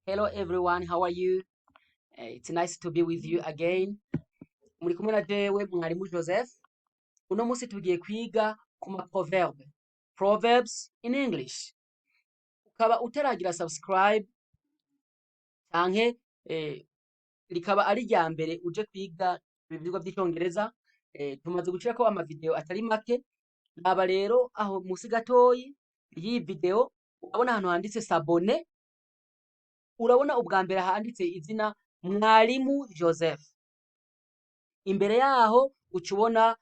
Hello everyone, how are you? It's nice to be with you again. Muri kumwe na jewe mwarimu Joseph. Uno musi tugiye kwiga ku ma proverbe. Proverbs in English. Ukaba utaragira subscribe canke rikaba ari rya mbere uje kwiga ivyigwa vy'Icongereza, tumaze gushirako ama video atari make. Raba rero aho musi gatoyi y'iyi video urabona ahantu handitse s'abonner, urabona ubwa mbere handitse izina Mwarimu Joseph. Imbere yaho uca ubona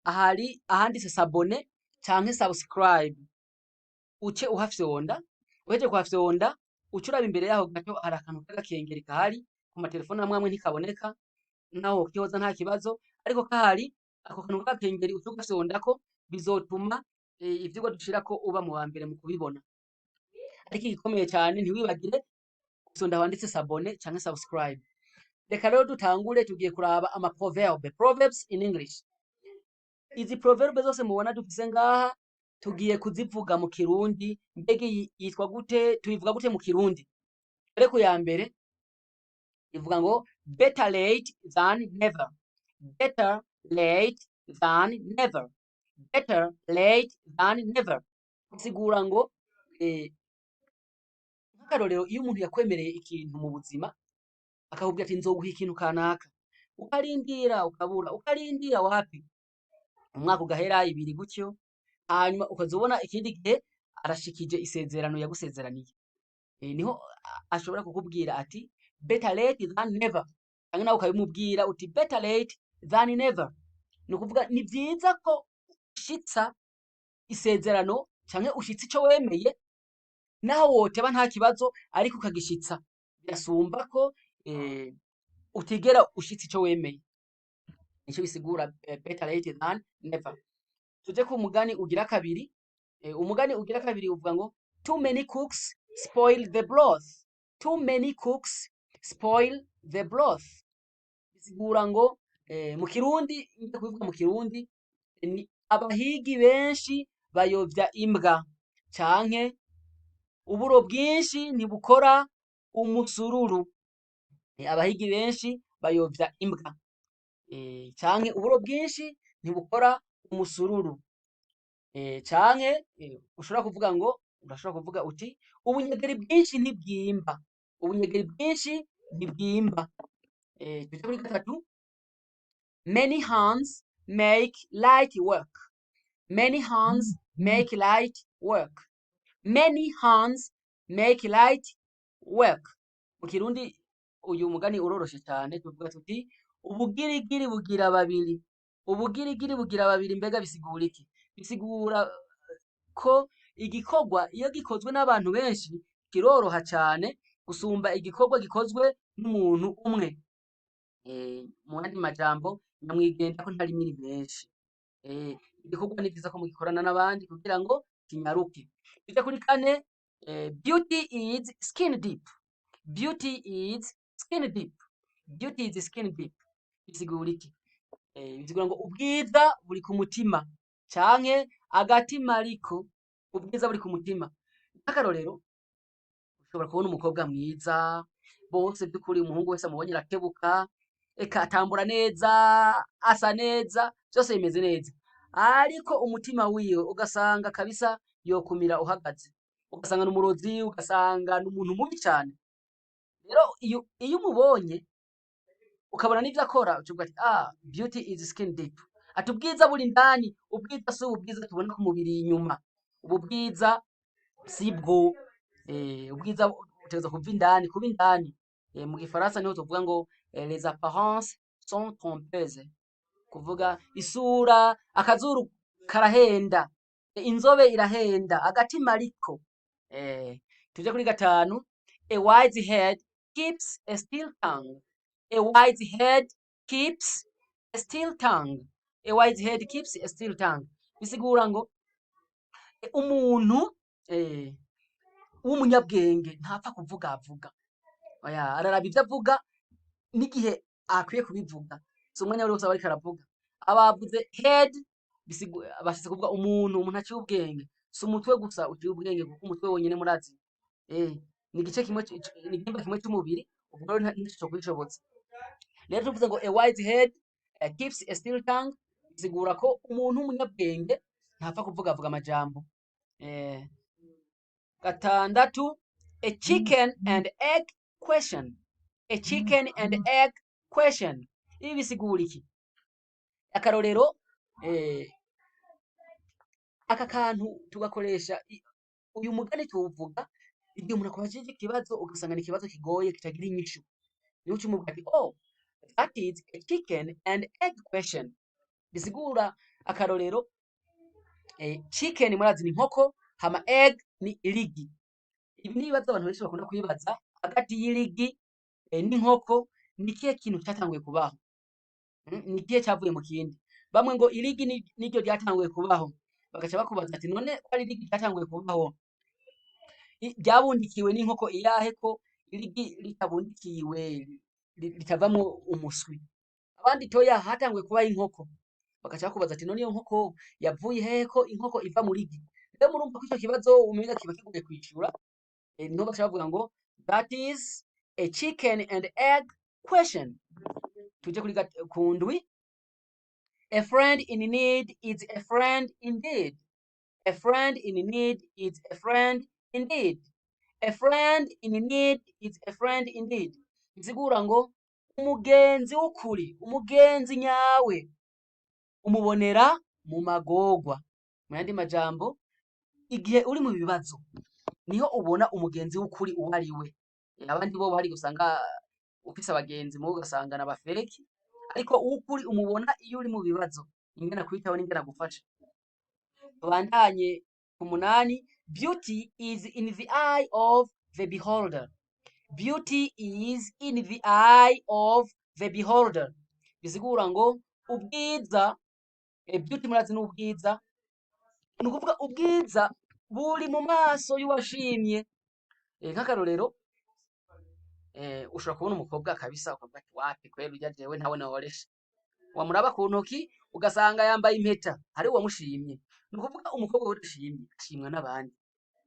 ahari ahanditse s'abonner canke subscribe, uce uhafyonda. Uhejeje kuhafyonda, uce uraba imbere yaho gato, hari akantu k'agakengeri kahari. Ku matelefone amwe amwe ntikaboneka, naho wokihoza nta kibazo, ariko kahari ako kantu k'agakengeri, uce ugafyondako, bizotuma ivyigwa dushirako uba mu wa mbere mu kubibona. Ariko igikomeye cane, ntiwibagire gufyonda aho handitse s'abonner canke subscribe. Reka rero dutangure. Tugiye kuraba ama proverbe, proverbs in English. Izi proverbe zose mubona dufise ngaha tugiye kuzivuga mu Kirundi. Mbega iyi yitwa gute? Tuyivuga gute mu Kirundi? Ariko ya mbere ivuga ngo "Better late than never." Better late than never. Better late than never bisigura ngo nk'akarorero, iyo umuntu yakwemereye ikintu mu buzima, akakubwira ati "Nzoguha ikintu kanaka", ukarindira ukabura, ukarindira wapi, umwaka ugahera, 2 gutyo, hanyuma ukaza ubona ikindi gihe arashikije isezerano yagusezeraniye, niho ashobora kukubwira ati "Better late than never", canke nawe ukabimubwira uti "Better late than never". Ni ukuvuga ni vyiza ko ushitsa isezerano canke ushitsa ico wemeye, naho woteba nta kibazo, ariko ukagishitsa, birasumba ko utigera ushitsa ico wemeye. Nico bisigura "better late than never". Tuje ku mugani ugira kabiri. Umugani ugira kabiri uvuga ngo "Too many cooks spoil the broth." Too many cooks spoil the broth bisigura ngo mu Kirundi, ngiye kubivuga mu Kirundi, ni abahigi benshi bayovya imbwa, canke uburo bwinshi ntibukora umusururu. Abahigi benshi bayovya imbwa, canke uburo bwinshi ntibukora umusururu, canke ushobora kuvuga ngo, urashobora kuvuga uti "Ubunyegeri bwinshi ntibwimba." Ubunyegeri bwinshi ntibwimba. Tuje kuri gatatu: "Many hands make light work." Many hands make light work. Many hands make light work. Mu Kirundi uyu mugani uroroshe cyane, tuvuga tuti "Ubugirigiri bugira babiri." Ubugirigiri bugira babiri. Mbega bisigura iki? Bisigura ko igikorwa iyo gikozwe n'abantu benshi kiroroha cyane gusumba igikorwa gikozwe n'umuntu umwe. Mu yandi majambo, nyamwigenda ko ntari miri menshi. Igikorwa ni vyiza ko mugikorana n'abandi kugira ngo kinyaruke. Tuje kuri kane: "Beauty is skin deep." Beauty is skin deep. Beauty is skin deep bisigura iki? Bisigura ngo ubwiza buri ku mutima, canke agatima, ariko ubwiza buri ku mutima. Nk'akarorero, ushobora kubona umukobwa mwiza bose, by'ukuri umuhungu wese amubonye arakebuka, eka atambura neza, asa neza, byose bimeze neza, ariko umutima wiwe ugasanga kabisa yokumira uhagaze, ugasanga ni umurozi, ugasanga ni umuntu mubi cyane. Rero iyo umubonye ukabona n'ivyo akora, ucuvuga ati "Ah, beauty is skin deep", ati ubwiza buri indani. Ubwiza si ubu bwiza tubona ku mubiri inyuma, ubu bwiza si bwo. Ubwiza butegerezwa kuva indani, kuba indani. Mu Gifaransa niho tuvuga ngo "Les apparences sont trompeuses", kuvuga isura, akazuru karahenda, inzobe irahenda, agatima ariko. Tuje kuri gatanu: "A wise head keeps a still tongue." A wise head keeps a still tongue. A wise head keeps a still tongue bisigura ngo umuntu w'umunyabwenge ntapfa kuvuga avuga. Oya, araraba ivyo avuga n'igihe akwiye kubivuga, si umwanya wose aba ariko aravuga. Abavuze head, bashatse kuvuga umuntu aciye ubwenge, si umutwe gusa uciye ubwenge, kuko umutwe wonyene murazi. Ni igice kimwe ni igihimba kimwe c'umubiri, ubwo rero ntaco cokwishoboza. Rero tuvuze ngo "A wise head keeps a still tongue", bisigura ko umuntu w'umunyabwenge ntapfa kuvugavuga amajambo. Gatandatu, a chicken and egg question. A chicken and egg question. Ibi bisigura iki? Akarorero, aka kantu tugakoresha uyu mugani tuwuvuga igihe umuntu akubajije ikibazo, ugasanga ni ikibazo kigoye kitagira inyishu, niho uca umubwira ati: "Oh, that is a chicken and egg question." Bisigura, akarorero, chicken murazi ni inkoko, hama egg ni irigi. Ibi ni ibibazo abantu benshi bakunda kwibaza: hagati y'irigi n'inkoko, ni ikihe kintu cyatanguye kubaho? Ni ikihe cyavuye mu kindi? Bamwe ngo irigi niryo ryatanguye kubaho. Bagaca bakubaza ati: "None ko ari irigi ryatanguye kubaho, ryabundikiwe n'inkoko iyahe, ko irigi ritabundikiwe ritavamwo umuswi?" Abandi toya, hatanguye kubaho inkoko. Bagaca bakubaza ati: "None iyo nkoko yavuye hehe, ko inkoko iva mu rigi?" Rero murumva ko ico kibazo umenga kiba kigoye kwishura. Niho baca bavuga ngo "That is a chicken and egg question." Tuje kuri ku ndwi: a friend in need is a friend indeed. A friend in need is a friend indeed. A friend in need is a friend indeed. Bisigura ngo umugenzi w'ukuri, umugenzi nyawe, umubonera mu magorwa. Mu yandi majambo, igihe uri mu bibazo niho ubona umugenzi w'ukuri uwo ari we. Abandi bo bari gusanga ufise abagenzi mubo ugasanga na bafereki, ariko uw'ukuri umubona iyo uri mu bibazo, ingene akwitaho n'ingene agufasha. Tubandanye ku munani: beauty is in the eye of the beholder. Beauty is in the eye of the beholder. Bisigura ngo ubwiza, beauty murazi ni ubwiza, ni ukuvuga ubwiza buri mu maso y'uwashimye. Nk'akarorero, ushobora kubona umukobwa kabisa ukavuga ati: "Wapi kweri, urya jewe ntawe noresha." Wamuraba ku ntoki ugasanga yambaye impeta, hari uwamushimye. Ni ukuvuga umukobwa udashimye ashimwa n'abandi,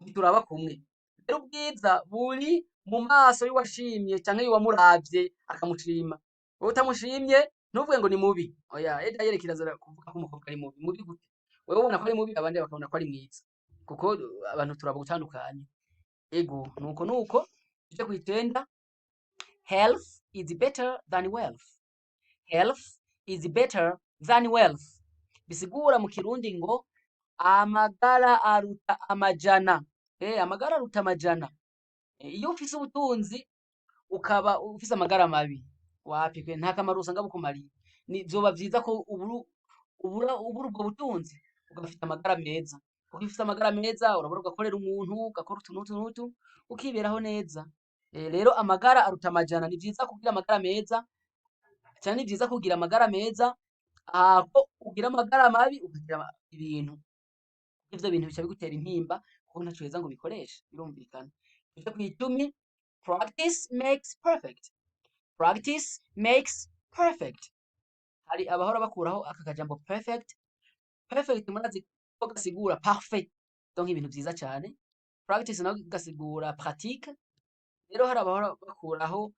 ntituraba kumwe. Rero ubwiza buri mu maso y'uwashimye canke y'uwamuravye akamushima. Wowe utamushimye ntuvuge ngo ni mubi, oya. Eda yerekera kuvuga ko umukobwa ari mubi. Mubi gute? Wewe ubona ko ari mubi, abandi bakabona ko ari mwiza, kuko abantu turaba gutandukanye. Ego, nuko tuje kw'icenda: health is better than wealth. Health is better than wealth. Bisigura mu Kirundi ngo amagara aruta amajana. Amagara aruta amajana. Iyo ufise ubutunzi ukaba ufise amagara mabi, wapi kwe, nta kamaro usanga bukumariye. Ni vyoba vyiza ko ubura ubwo butunzi ugafita amagara meza, kuko iyo ufise amagara meza urabura ugakorera umuntu, ugakora utu n'utu n'utu, ukiberaho neza. Rero amagara aruta amajana. Ni vyiza kugira amagara meza cyane, ni vyiza kugira amagara meza ako ugira amagara mabi ukagira ibintu. Ivyo bintu bica bigutera intimba kuko ntaco uheza ngo ubikoreshe. Birumvikana. Tuje kw'icumi: practice makes perfect. Practice makes perfect. Hari abahora bakuraho aka kajambo perfect. Perfect murazi ko gasigura parfait, donc ibintu vyiza cyane. Practice naho gasigura pratique. Rero hari abahora bakuraho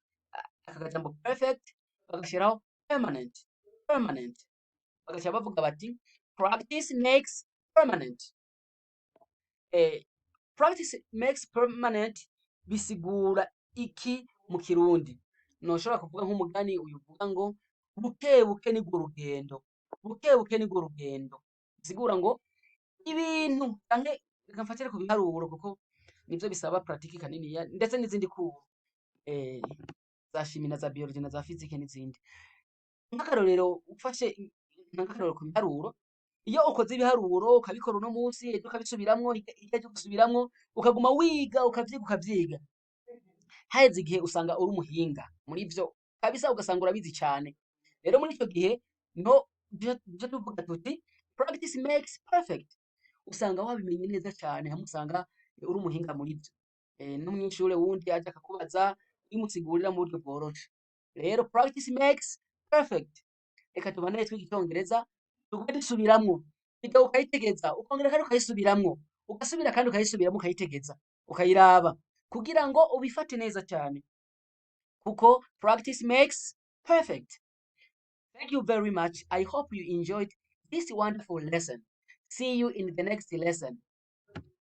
aka kajambo perfect, bagashiraho permanent. Permanent, bagaca bavuga bati "Practice makes permanent." Practice makes permanent bisigura iki mu Kirundi? Noshobora kuvuga nk'umugani uyu uvuga ngo "Buke buke nirwo rugendo". Buke buke nirwo rugendo. Bisigura ngo ibintu, canke reka mfatire ku biharuro kuko nivyo bisaba pratique kaniniya, ndetse n'izindi cours za chimie na za biologie na za physique n'izindi. Nk'akarorero, ufashe nk'akarorero ku biharuro, iyo ukoze ibiharuro ukabikora uno munsi, ejo ukabisubiramwo, hirya ejo ugasubiramwo, ukaguma wiga, ukavyiga, ukavyiga, haheze igihe usanga uri umuhinga muri vyo kabisa, ugasanga urabizi cane. Rero muri ico gihe no duca tuvuga tuti "Practice makes perfect". Usanga wabimenye neza cane, hamwe usanga uri umuhinga muri vyo. N'umunyeshure wundi aje akakubaza, ubimusigurira mu buryo bworoshe. Rero practice makes perfect. Reka tubandanye twiga icongereza, tugume dusubiramwo. Video ukayitegeza, ukongera kandi ukayisubiramwo, ugasubira kandi ukayisubiramwo, ukayitegeza, ukayiraba. Kugira ngo ubifate neza cyane, kuko practice makes perfect. Thank you very much. I hope you enjoyed this wonderful lesson. See you in the next lesson.